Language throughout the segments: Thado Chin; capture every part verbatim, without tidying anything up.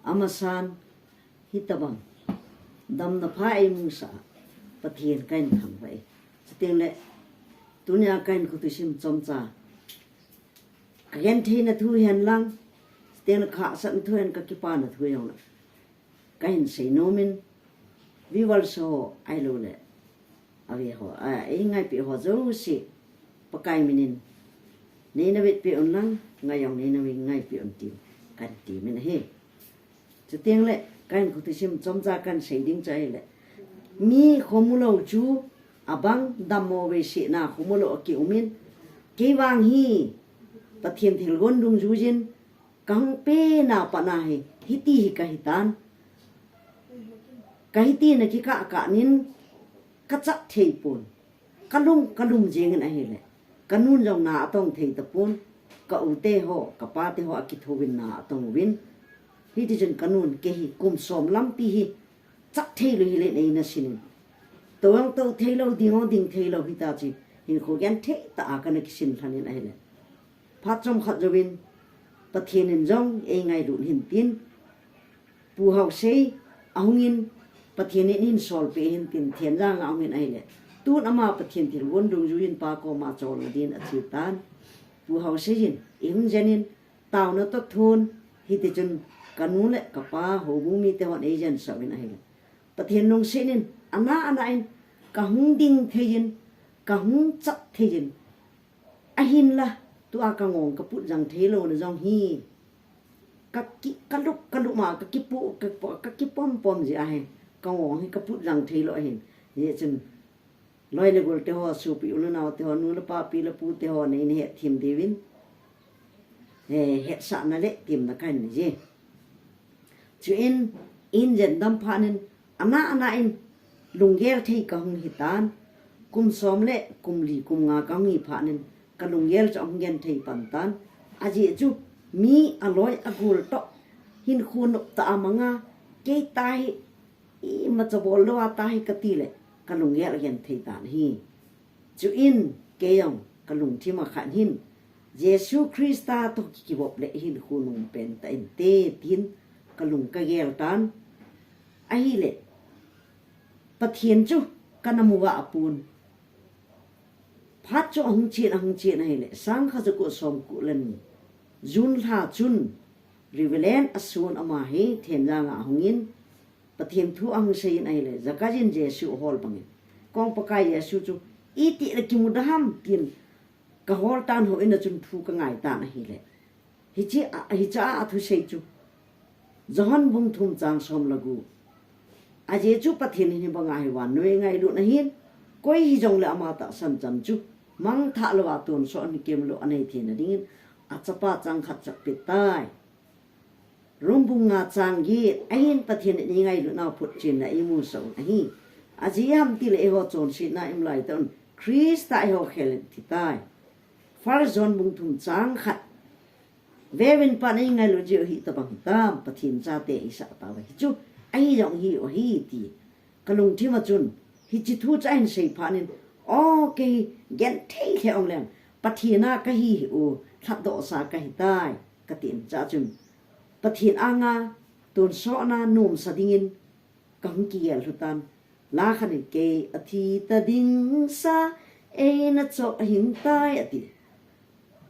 Amasan, hitabang damna pha eimusah a Pathen kahin thangvah e. Chuteng le tunia kahin khutusim chomcha, kagentheina thu hihen lang, chuteng le kahahsatna thu hihen, kakipana thu hihen lang kahin seinom in, viewers ho ahilou le ave ho, a, eingaipeh ho jouse, Pakai minin neina vetpeh un lang, ngai jong neina ngaipeh un tin kahin temin ahi. Chuteng le kahin khutusim chomcha kahin sei ding chu ahile, mi khomulou chu abang, dammo veisehna khomulou akiumin, kei vang hi Pathen thilgon dungjuiyin kahung pena pat a hi hiti hi kahitan. Kahitina kikah kah in kachat theipon, kalung kalum jengin ahile, kanun jong na atong thei tapon, ka-u teho, kapa teho akithouvin na atong uvin. Hitichun kanun kei hi kum som lampi hi chat theilou hile neina sinin, tou jong tou theilou, ding jong ding theilou hitachu, hinkho genthei tah a kana kisin lhonin ahile, phat chomkhat jouvin Pathen in jong eingailut hintin, Pu Haosei ahungin, Pathen in eihin solpeh hintin, Thenjang a ahungin ahile, tun ama Pathen thilgon dungjuiyin Pa koma cholna din achetan. Pu Haosei in eihung jenin, taona toh thon, hitichun kanu le kapa, houbung mite hon eijensah uvin ahile, Pathen lungset in ana ana in kahung ding theiyin, kahung chat theiyin, ahinla tua kangong kaput jang theilouna jong hi, kaki, kalup kalup ma, kakipu, kapu, kakipompom jeh ahi, kangong hi kaput jang theilou ahin. Hijeh chun loi le gol teho, sopi u le nao teho, nu le pa, pi le pu teho, neina hetthem diuvin, eh, hetsahna le temna kahin neije. Chuin, eihin jen dam phatnin, ana ana in lunggel thei kahung hitan. Kum som le kum li, kum nga kahung hi phatnin, kalunggel chu ahung genthei pan tan. Ajeh chu mi aloi agol toh hinkho noptah a manga, kei tah hi imacha bol louva tah hi kati le, kalunggel agenthei tan ahi. Chuin kei jong kalungthim a khat hin, Jesu Christa toh kikivop le hinkho nom pen tah inte tin kalung kagel tan. Ahile, Pathen chu kana mu vah pon. Phat chu ahung chen, ahung chen ahile, sangkhat jako somko le ni, June lha chun Reverend Ason ama hi Thenjang a ahungin, Pathen thu ahung seiyin ahile, Jakajin Jesu ahol bangin, kong Pakai Jesu chu itih le kimuda ham tin kahol tan, houin a chun thu kangai tan ahile, hiche a, hiche a athusei chu John bung thum chang som le gup. Ajeh chu Pathen in hibanga hi vannoi angailut ahin, koi hijongle ama tahsan chan chu mangthah louva tonsot kemlou anei theina dingin achapa changkhat chu apetai. Rom bung nga chang get, ahin Pathen in eingailutnau photchenna eimusah u ahi. Ajeh ham itile eiho chonsetna imu laitah un Christa eiho khel in athitai. First John bung thum chang khat. Veuvin, Pan eingailut jeh u hitobang hitam, Pathen chate eisah tauve, hichu ahi jong ahiu ahi ti. Kalungthim a chun hiche thu chu ahin sei phatnin, o, kei genthei lheh jongleng, Pathen a kahi hih u, lhatdohsa kahitai, katin, chua chun Pathen anga tonsotna nomsa dingin kahung kigel lhu tan. La khat in, kei athi tading sa eina choh ahing tai, ati.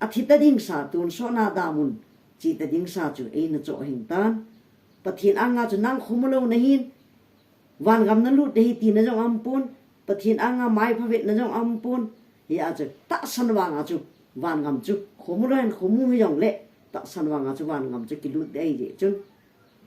Athi tading sa, tonsotna damun che tading sa chu eina choh ahing tan. Pathen anga chu nang khomu lou nahin, vangam nalut nahi tina jong aumpon, Pathen anga maipha vetna jong aumpon. Hia chu tahsan vanga chu vangam chu khomu lou hen, khomu hijongle tahsan vanga chu vangam chu kilut ding ahi jeh chun,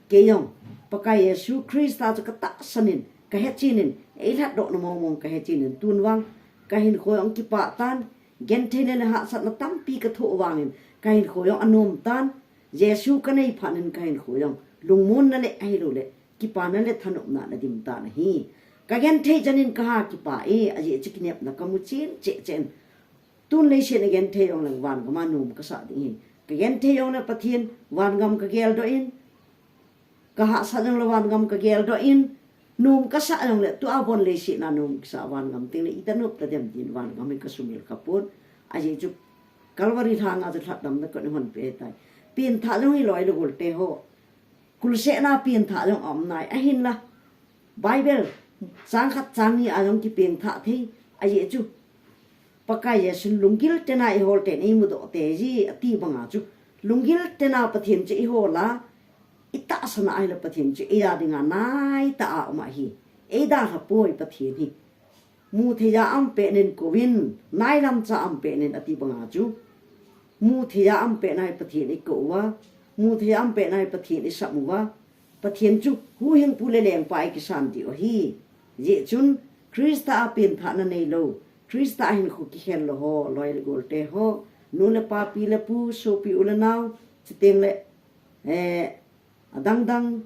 kei jong Pakai Jesu Christa chu katahsan in, kahechen in, eilhatdohna mong mong kahechen in, tun vang kahinkho jong kipah tan, gentheina le hahsatna tampi kathoh vangin kahinkho jong anom tan. Jesu kanei phatnin kahinkho jong lungmonna le ahiloule kipana le thanopna ana dim tan ahi. Kagenthei chan in kaha kipah e, ajeh chu kinepna kamu chen cheh cheh in, tun leiset a genthei jongleng vangam a nom kasah ding ahi. Kagenthei jongle Pathen, vangam kageldoh in, kahahsat jongle vangam kageldoh in, nom kasah jongle tua bon leiset a nom kasah, vangam tengle ita nop tadem tin vangam hi kasumil khapon. Ajeh chu Calvary lhanga chu lhatdamna kon eihon peh tai. Pengthah jong hi loi le golte ho, kulsehna pengthah jong aum nai ahinla, Bible chang khat chang ni a jong kipengthah thei ahi chu. Pakai Jesun lunggil tena ihol ten eimudoh teiji ati banga chu, lunggil tena Pathen chu ihol a, itahsan a ahile Pathen chu eida dinga naitah a um ahi. Eidalha poi Pathen hi. Muthei a aum pet in kouvin, nailam cha aum pet in ati banga chu, muthei a aum pet nai Pathen ikou uva, muthei a aum pet nai Pathen isam uva, Pathen chu huhhingpu le lengpa ikisan diu ahi. Hijeh chun Christa a pengthahna neilou, Christa a hinkho kikhel lou ho, loi le golte ho, nu le pa, pi le pu, sopi u le nao, chuteng le adangdang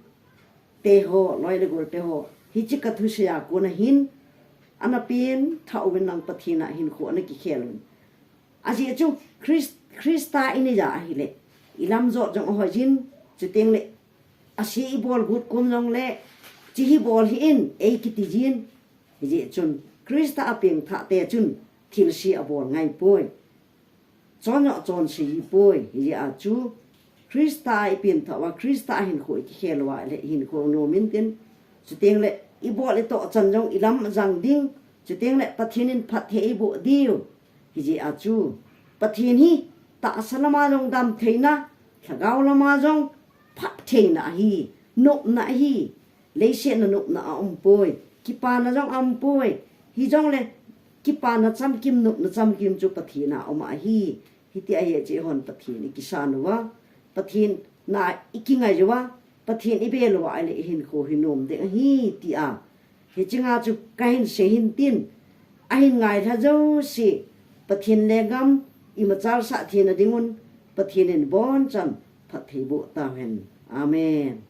teho, loi le golte ho, hiche kathusei a kona hin, ana pengthah uvin lang Pathen a hinkho ana kikhel uvin. Ajeh chu Christa inei a ahile, ilam jot jong ahoijin, chuteng le ase ibol got kom jongle, chehi bol hih in eikiti jin. Hijeh chun Christa a pengthah te chun thilse abol ngai poi, chonjoh chonse ji poi. Hijeh a chu Christa a ipengthah uva, Christa a hinkho ikikhel uva le hinkho nom intin, chuteng le ibol itoh chan jong ilam ajang ding, chuteng le Pathen in phatthei eiboh diu. Hijeh a chu Pathen hi tahsa lama jong damtheina, lhagao lama jong phattheina ahi, nopna ahi. Leiset a nopna aumpoi, kipana jong aumpoi. Hijongle kipana chamkim, nopna chamkim chu Pathen a aum ahi. Hiti ahi, hiche hon Pathen ikisan uva, Pathen na ikingai uva, Pathen ibel uva ahile ihinkho hi nom ding ahi tia hiche nga chu kahin sei hintin, ahin ngailha jouse Pathen lenggam imachalsah theina dingun Pathen in abonchan phatthei boh tauhen. Amen.